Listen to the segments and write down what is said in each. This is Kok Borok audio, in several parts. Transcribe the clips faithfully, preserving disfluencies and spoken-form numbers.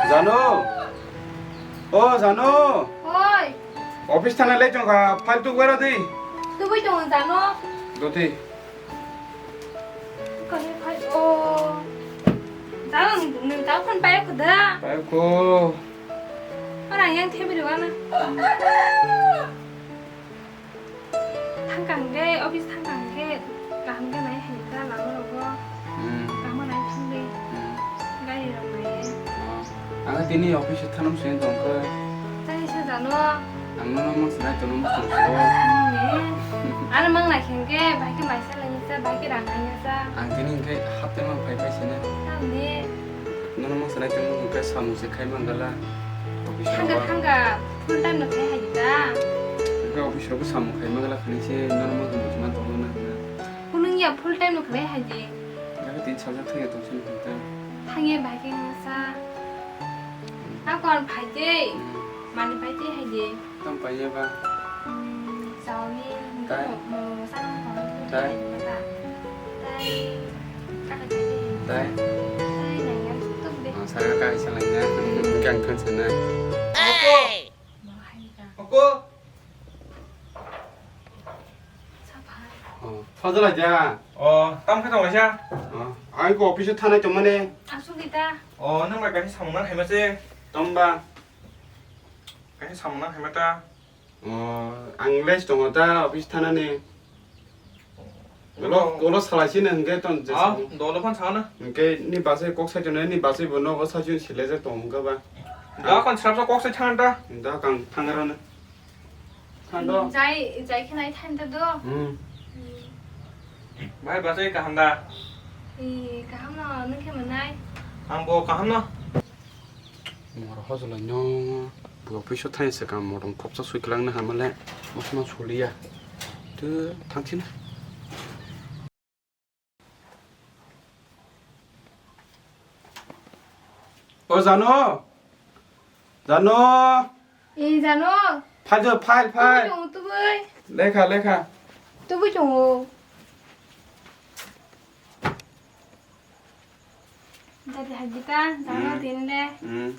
Janu! O Janu! Oi! Office thana le chongkha, file tuk bera di. Tubui tongo Janu. Doti. Kani file o. Janu ni ta phone payo kuda. Payo ko. Ora yang thebiri wana. Thangkang khe, office thangkang khe, kaham khe nai hai ta lama rogo. Hmm. Kaham nai thangdi. Hmm. Gari rok nai. Oh. Ang tini office thanam sini tongkhe. Tani sa jano. Ang nono mang sinai tono mang tongkhe. Ani mang nai khengkhe, bai khe maisa lai sa, bai khe rang hai sa. Ang tini hingkhe hapte mang phai phai sini. Tamni. Nono masa nai tongmo hwnkhe samung se khai man gala. Office thangka rogo. Thangka full time no khai hai da. Hwnkhe office rogo samung khai man gala khani se nono masa muchima tongma na hwna. Kunung ya full time no khai hai di. Daga tin sajak thangya tong sini hwnkhe. Thangya bai khe masa. Akon phai de. Hmm. Mani phai de hai de. Tam paiya ba? Hmm, chowmin, tai? Momo, momo, sana mo, tai? Hai ba? Tai, kaka tai? Tai? Tai, nang yang tutup deh. Oh, saya kaka isa lainnya. Gang kan sana. Oko! Mau hai ka? Oko! Saphai. Oh, sajala ja. Oh, tam khe tong laisa? Oh, ang ko office thanai tongmani. Asuk di ta. Oh, nang bai kaisa samung nang hai ma se? Tong ba? Kaisa samung nang hai ma ta? Oh, ang less tongo ta office thanani. Dolo, dolo salai sini hwnkhe ton je. Ah, samung. Dolo phan sana. Hwnkhe ni basai kok sai tongo, ni basai bo nogo sai sini sile je tong hwnkhe ba. Da kon srapsa kok sai thang ta. Da kang thang rana. Thang do. Jai, jai khe nai thang ta do. Hmm. Bai basai kaham da? Ee, kaham no, nung khe manai? Ang bo kaham no. Moro hojolai no, bo office o thai se kam morong khopsa sui kwlangna hamale, mosma soliya. Tu thangchina. O Janu! Janu! Ee, Janu! File do, file, file. Tubui tongo, tubui. Lekha, lekha. Tubui tongo. Dadi hajita, Janu. Hmm. Din le. Hmm.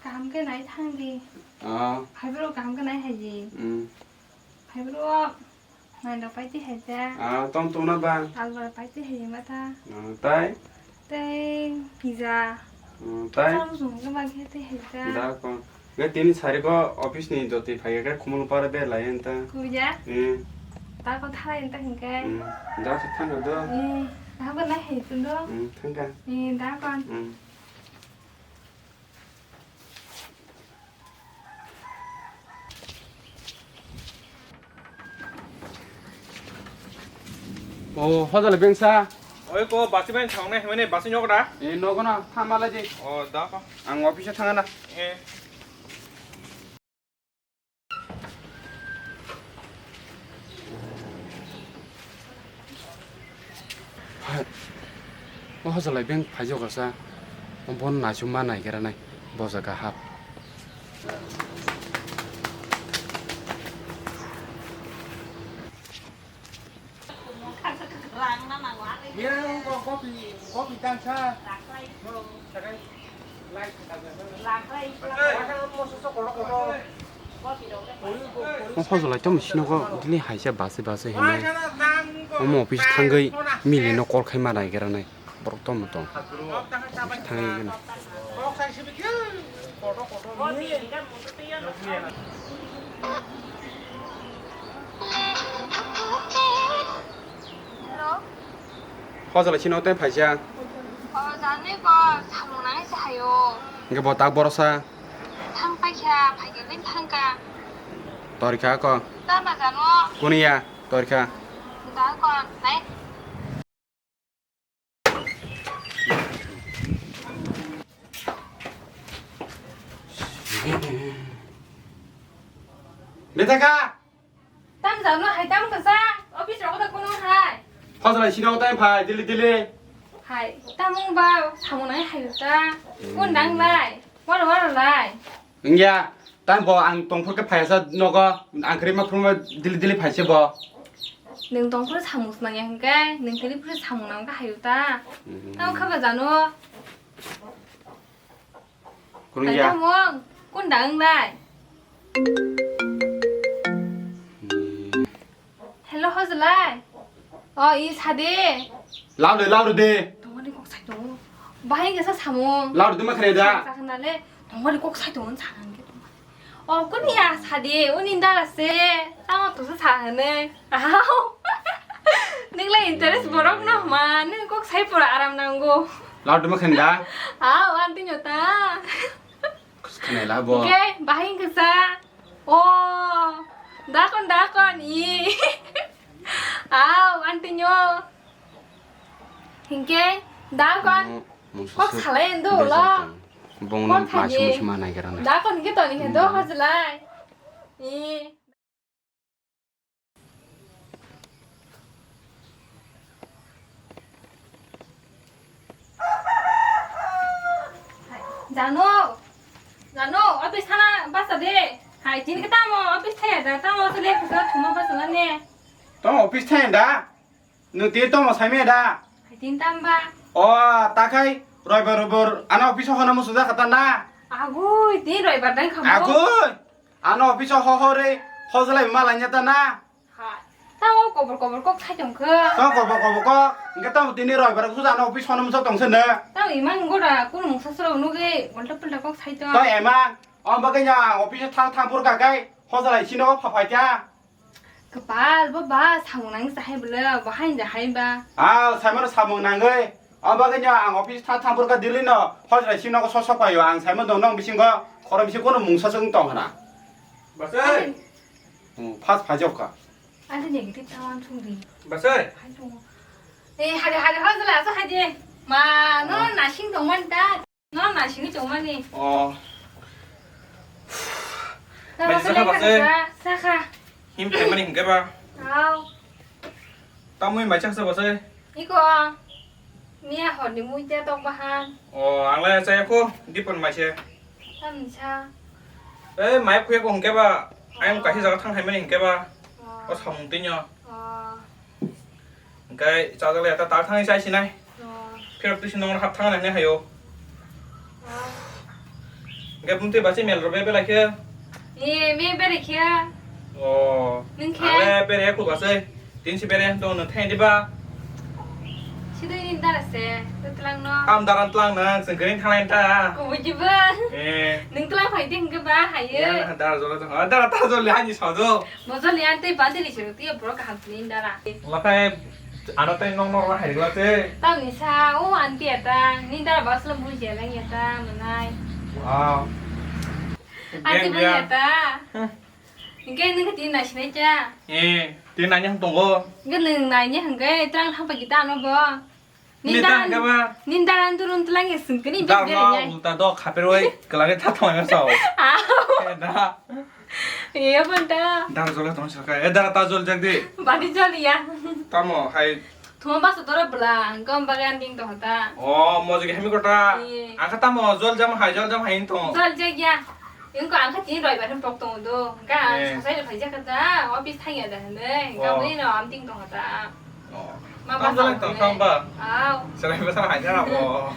Kaham khe nai thang di. Ah. Phaibrok kaham khe nai hai di. Hmm. Phaibrok nai rok pai ti hai ja. Ah, tong tong na ba? Tal rok pai ti hai ma ta. Ah, tai? Tei pizza. Hmm, tai? Chang sung khe ba khe ti hai ja. Da ko. Ge tini sari ko office ni joti phai ge khumul pare be lai enta. Kuya? Hmm. Ta ko thalai enta hingke. Hmm. Da se thang do. Hmm. Da ko nai hai tun do. Hmm, thang ka. Hmm, da ko. Hmm. O, hojale bengsa. Oi ko, basi bai thang nai, himani basi nyok da? E, nogo na, thamala je. O, da ko. Ang office thang na. E. O hojolai beng phaijak kasa, o bon naisuk ma naigra nai, bo jaga hap. O hojolai tamo sinogo dili haisa base base hinwi omo office thangwi mili no call khai ma naigra nai. Borok tamo tong. Thangwi gana. Hello? Hojala sino tei phaisa. O, janwi bo samung nangwi se hayo. Hingke bo tak borosa. Thang paikha, phaikhe bai thangkha. Torikha ko. Tama jano? Kuniya, torikha. Da ko, nai. Betaka! Tam jano hai tam kasa, office rogo da kono hai. Hojala sino tai phai, dili dili. Hai, tamung ba, samung nai hai ta. Kun dang lai, wara wara lai. Wngya, tamo bo ang tongphuru khe phaiya sa nogo, ang kwrwi ma phuru ma dili dili phaise bo. Nwng tongphuru samung swnangya hwnkhe, nwng kwrwi phuru samung nang khe hayu ta. Mhm. Tamo khe ba jano? Kwrwngya. Hai tamo, kun da wngnai? Hmm. Hello, hojlai. O, i sade. Laurw, laurw de. Tongmani kok sai tongo. Bahai kisa samung. Laurw de ma khre da. Sa khna le. Tongmani kok sai tongo, sa nang ke tongmani. O, kuni ya sade, uni dara se. Tamo to sa sa hane. Au. Ningla interest borok no ma, ning kok sai pura aram nango. Laurw de ma khre da. Au, anti nyota. Khna la bo. Ke, bahai kisa. O, dakon, dakon, i. Au, antinyo. Hinkhe, dakon. Kok salai endo ulo. Bongni masu musu ma naigra na. Dakon hinkhe toni hinkhe do hojlai. I. Jano, jano, office thana basa de. Hai, tini ke tamo office thaya da, tamo se le kusa thuma basa na ne. Tamo office thaya da? Nwng tini tamo saimaya da? Hai, tini tamba. O, takhai, roibar roibar, ano office hono musuja khata na? Agui, tini roibar dang khamo. Agui! Ano office o ho ho re, hojlai ma laina ta na? Hai. Tamo kobor kobor kok sai tong khe. Tamo kobor kobor kok, hingke tamo tini roibar kusu ano office hono musa tong se ne. Tamo imang gora, kunu mungsa sura unuge, ulta pulta kok sai tong. To emang, om bagwi nya office thang thang pur ka kai, hojlai sino pha phai kya. Kepal, bo ba, samung nang sa hai bole, bo hai ja hai ba. Ah, sai mano samung nangwi. O bagwi no ang office tha thampur kha Delhi no, hojra sino ko sosok paio, ang saimano dong nong bisingo, khoro bisi kono mungsa se wng tong hana. Basai. Hmm, first phajok kha. Ani negative thawan thung di. Basai. Hai thung. Eh, hari hari hojla so hai de. Ma, no nasing tong man ta. No nasing tong mani. Oh. Mai saka basai. Saka. Him khe mani hingke ba. Au. Tamui mai saka basai. Iko, miya horni mui te tok bahan. O, ang le chaya kho, dipon mai se. Tamni sa. E, mai khuya ko hingke ba, ayang kaisa jaga thang hai mani hingke ba. O. O samung tinyo. O. Hingke chajak le ta tar thang sai sinai. O. Phirok tisi nong hap thang nai hayo. Hingke bumtwi basi mel rw be belai khe. E, me bere khe. O. Nung khe? Ale bere kho basi. Tin si bere to no thai diba. Sidui ni dara se, to tlang no. Am dara tlang na, sengkring thalai ta. Ko buji ba. E. Nung tlang phai ding ke ba haye. Ya, dara jolo to. Dara ta jolo ani sodo. Mojol ni ante bandi ni siruk tiya borok kaham ni dara. Lakai ano tai nong nong la hai la te. Tang ni sa o anti ata ni dara bas lo muji la ni ata manai. Wow. Anti bani ata. Hingke nung ke tin nai sinai cha. Eh, tin nai nyang tongo. Nung nai nyang hingke trang thapa kita ano bo. Ninda hingke ba? Ninda ran turun tulang ya sungkini bes bere nyai. Ulta do khaper wai kelage ta thong ya sao. Au. Eh, da. Iya pun da. Dar jol tong saka. Eh, dar ta jol jag di. Bani jol ya. Tamo hai. Thoma bas dora bla, gom bagan ding tong ta. Oh, mo jage hemi kota. Iya. Angka tamo jol jam hai, jol jam hai tong. Jol jag ya. Yung ko angka tin roi ba pok tong do. Ga sasai phai jak ta. Office thang ya da ne. Ga bui no am ding tong ta. Oh. Ma ba tong ba. Au. Serai ba sa hai na bo.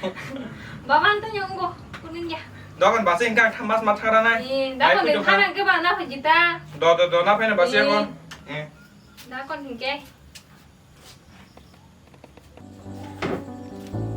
Ba man to nyong go. Kuning ya. Dokan basi ingkang thamas ma thara nai. Ni, dokan ni thana ke ba na phai kita. Do, do, do, na phai na basi ko. Eh. Dokan hingke.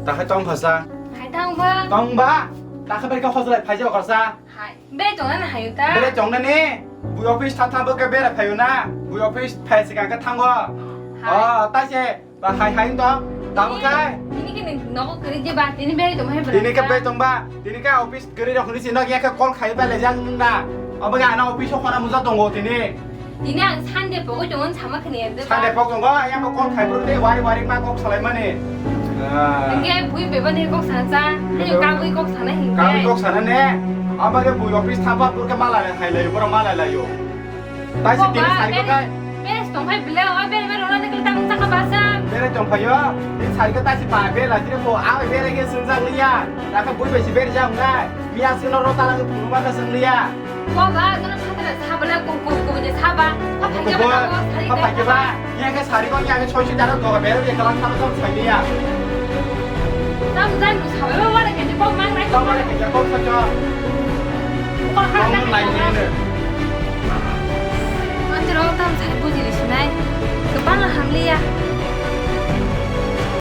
Takhai tong phasa. Hai tong ba. Tong ba. Takhai bai ka hojlai phai ja khasa. Hai. Bere tongna na hayu ta? Bere tongna ni. Bui office tha tha bo ke bere phayu na. Bui office phai sikang ke thango. Hai. Oh, ta se ba hai hai to. Tamo kai. Ini ke ni nogo kiri je ba. Ini bere tong hai bere. Ini ke bere tong ba. Ini ke office kiri rok ni si nok ya ke call khai ba le jang nung na. Abo ga ana office o khona muja tongo tini. Tini ang Sunday pogo chongon sama khani ende. Sunday pogo chongo, ayang ko kok khai bro de, wari wari ma kok salai mani. Ah. Hingke bui beba ne kok sana cha, ayo kabui kok sana hingke. Kabui kok sana ne, ama ke bui office thapa pur ke mala le khai layo, boro mala layo. Tai si tini sai ko kai. Bes tong phai bile, o bere bere ona ne kali tang chaka basa. Bere tong phayo, tini sai ko tai si pa bela tini ko, a bere ke sunjang liya, ta ka bui be si bere jang kai. Miya sino ro tala ke phuru ba ka sing liya. Bo ba, nono phatara sabala ko, ko, ko je saba. Pha phai ke ba, pha phai ke ba. Nya ke sari ko nya ke choi si dara ko bero ye kalang thang thang choi ya. Tam dan ko sabai ba wala ke je Kok mang nai kok mang. Kok mang nai kok mang. Manjaro tam sai bujili sinai. Kebang hamliya.